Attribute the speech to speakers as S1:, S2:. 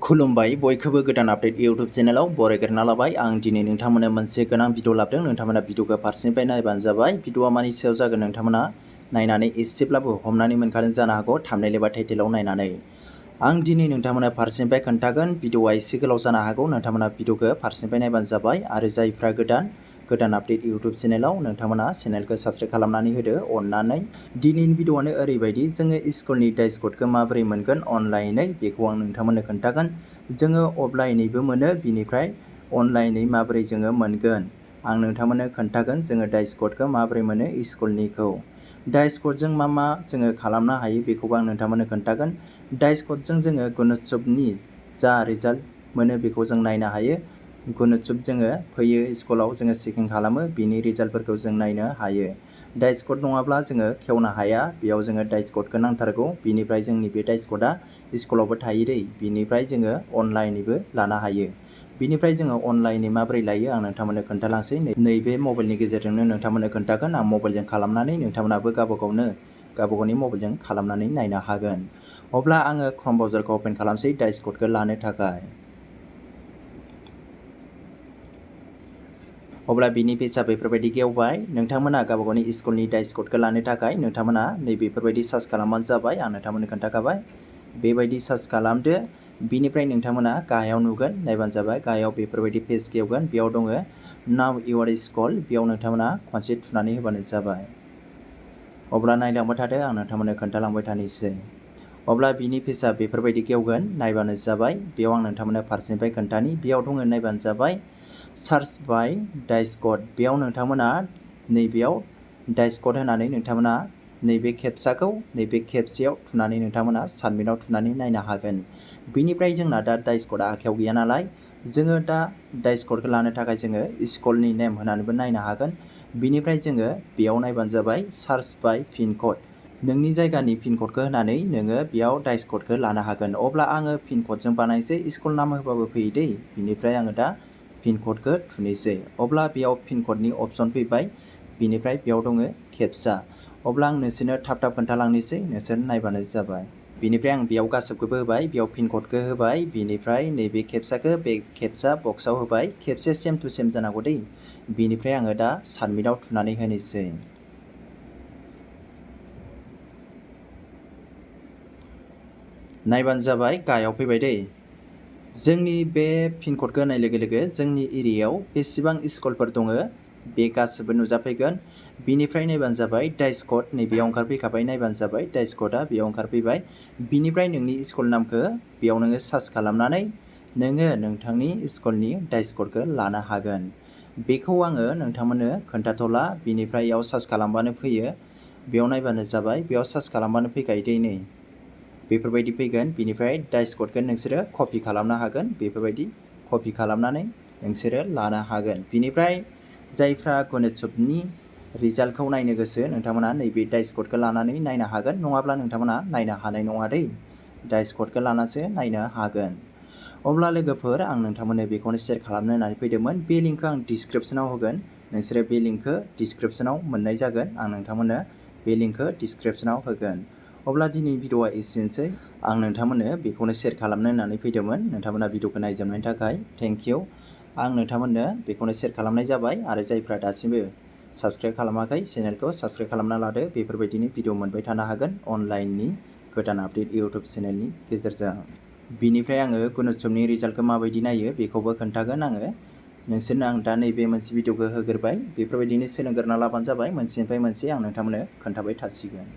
S1: खुलुमबाय बयखौबो गोदान आपडेट इउट्यूब चेनेलाव बरायग्रोना लाबाय। आं दिनै नोंथांमोननो मोनसे गोनां भिडिअ लाबोदों। नोंथांमोना भिडिअखौ फारसेनिफ्राय नायबानो जाबाय। भिडिअआ मानि सायाव जागोन नोंथांमोना नायनानै एसेब्लाबो हमनानै मोनखादों जानो हागौ थाम्बनेइल एबा टाइटेलाव नायनानै। आं दिनै नोंथांमोना फारसेनिफ्राय खोन्थागोन। भिडिअआ एसे गोलाव जानो हागौ। नोंथांमोना भिडिअखौ फारसेनिफ्राय नायबानो जाबाय। आरो जायफ्रा गोदान आपडेट इउट्यूब चेनेलाव नोंथांमोना चेनेलखौ साबस्क्राइब खालामनानै होदो अननानै। दिनैनि भिडिअआनो ओरैबायदि जोङो स्कुलनि डाइस क'डखौ माबोरै मोनगोन अनलाइनै बेखौ आं नोंथांमोननो खोन्थागोन। जोङो अफलाइनैबो मोनो, बिनिफ्राय अनलाइनै माबोरै जोङो मोनगोन आं नोंथांमोननो खोन्थागोन। जोङो डाइस क'डखौ माबोरै मोनो स्कुलनिखौ। डाइस क'डजों मा जोङो खालामनो हायो बेखौबो आं नोंथांमोननो खोन्थागोन। डाइस क'डजों जोङो गुनत्सवनि जा रिजाल्ट मोनो बेखौ जों नायनो हायो। गुनत्सव जोङो फैयो स्कुलाव जोङो चेकिं खालामो, बिनि रिजाल्टफोरखौ जों नायनो हायो। डाइस क'ड नङाब्ला जोङो खेवनो हाया, बेयाव जोङो डाइस क'डखौ नांथारगौ। बिनिफ्राय जोंनि बे डाइस क'डआ स्कुलावबो थायो दै, बिनिफ्राय जोङो अनलाइनैबो लानो हायो। बिनिफ्राय जोङो अनलाइनै माबोरै लायो आं नोंथांमोननो खोन्थालांसै। नैबे मबाइलनि गेजेरजोंनो नोंथांमोननो खोन्थागोन। आं मबाइलजों खालामनानै नोंथांमोनाबो गावबा-गावनि मबाइलजों खालामनानै नायनो हागोन। अब्ला आङो क्रम ब्राउजारखौ अपेन खालामसै डाइस क'डखौ लानो थाखाय। अब्ला बिनि पेजआ बेफोरबायदि गेवबाय। नोंथांमोना गावबा-गावनि स्कुलनि डाइस क'डखौ लानो थाखाय नोंथांमोना नैबेफोरबायदि सार्च खालामबानो जाबाय। आं नोंथांमोननो खोन्थाखाबाय, बेबायदि सार्च खालामदो। बिनिफ्राय नोंथांमोना गाहायाव नुगोन, नायबानो जाबाय। गाहायाव बेफोरबायदि पेज गेवगोन, बेयाव दङ नाउ इउर स्कुल, बेयाव नोंथांमोना खनसे थुनानै होबानो जाबाय। अब्ला नायलांबाय थादो, आं नोंथांमोननो खोन्थालांबाय थानोसै। अब्ला बिनि पेजआ बेफोरबायदि गेवगोन, नायबानो जाबाय। बेयाव आं नोंथांमोननो फारसेनिफ्राय खोन्थानि, बेयाव दङ नायबानो जाबाय सार्च बाय डाइस क'ड। बेयाव नोंथांमोना नैबेयाव डाइस क'ड होनानै नोंथांमोना नैबे खेबसाखौ नैबे खेबसेयाव थुनानै नोंथांमोना साबमिटआव थुनानै नायनो हागोन। बिनिफ्राय जोंना दा डाइस क'डआ आखायाव गैया नालाय, जोङो दा डाइस क'डखौ लानो थाखाय जोङो स्कुलनि नेम होनानैबो नायनो हागोन। बिनिफ्राय जोङो बेयाव नायबानो जाबाय सार्च बाय पिन क'ड। नोंनि जायगानि पिन क'डखौ होनानै नोङो बेयाव डाइस क'डखौ लानो हागोन। अब्ला आङो पिन क'डजों बानायसै, स्कुल नाम होबाबो फैयो दै। बिनिफ्राय आङो दा पिन क'डखौ थुनोसै। अब्ला बेयाव पिन क'डनि अपसन फैबाय। बिनिफ्राय बेयाव दङ खेबसा। अब्ला आं नोंसोरनो थाब खोन्थालांनोसै, नोंसोर नायबानो जाबाय। बिनिफ्राय आं बेयाव गासैखौबो होबाय, बेयाव पिन क'डखौ होबाय। बिनिफ्राय नैबे खेबसाखौ बे खेबसा बक्सआव होबाय। खेबसे सेम टु सेम जानांगौ दै। बिनिफ्राय आङो दा साबमिटआव थुनानै होनोसै। नायबानो जाबाय, गाहायाव फैबाय दै। जोंनि बे पिन क'डखौ होनाय लोगो लोगो जोंनि एरियायाव बेसेबां स्कुलफोर दङ बे गासैबो नुजाफैगोन। बिनिफ्राय नायबानो जाबाय डाइस क'ड, नैबेयाव ओंखारफैखाबाय। नायबानो जाबाय डाइस क'डआ बेयाव ओंखारफैबाय। बिनिफ्राय नोंनि स्कुल नामखौ बेयाव नोङो सार्च खालामनानै नोङो नोंथांनि स्कुलनि डाइस क'डखौ लानो हागोन। बेखौ आङो नोंथांमोननो खोन्थाथ'ला। बिनिफ्राय बेयाव सार्च खालामबानो फैयो। बेयाव नायबानो जाबाय, बेयाव सार्च खालामबानो फैखायो दै नै। बेफोरबायदि फैगोन। बिनिफ्राय डाइस क'डखौ नोंसोरो कपि खालामनो हागोन। बेफोरबायदि कपि खालामनानै नोंसोरो लानो हागोन। बिनिफ्राय जायफ्रा गुनत्सवनि रिजाल्टखौ नायनो गोसो नोंथांमोना नैबे डाइस क'डखौ लानानै नायनो हागोन। नङाब्ला नोंथांमोना नायनो हानाय नङा दै, डाइस क'डखौ लानासो नायनो हागोन। अब्ला लोगोफोर, आं नोंथांमोननो बेखौनो शेयार खालामनो होननानै फैदोंमोन। बे लिंकखौ आं डिसक्रिपसनाव होगोन। नोंसोरो बे लिंकखौ डिसक्रिपसनाव मोननाय जागोन। आं नोंथांमोननो बे लिंकखौ डिसक्रिपसनाव होगोन। अब्ला दिनै भिडिअआ एसेनोसै। आं नोंथांमोननो बेखौनो शेयार खालामनो होननानै फैदोंमोन। नोंथांमोना भिडिअखौ नायजोबनायनि थाखाय थेंक इउ। आं नोंथांमोननो बेखौनो शेयार खालामनाय जाबाय। आरो जायफ्रा दासिमबो साबस्क्राइब खालामाखै चेनेलखौ साबस्क्राइब खालामना लादो। बेफोरबायदिनो भिडिअ मोनबाय थानो हागोन अनलाइननि गोदान आपडेट इउट्युब चेनेलनि गेजेरजों। बिनिफ्राय आङो गुनत्सवनि रिजाल्टखौ माबायदि नायो बेखौबो खोन्थागोन आङो नोंसोरनो। आं दा नैबे मोनसे भिडिअखौ होग्रोबाय। बेफोरबायदिनो सोलोंग्रोना लाबानो जाबाय। मोनसेनिफ्राय मोनसे आं नोंथांमोननो खोन्थाबाय थासिगोन।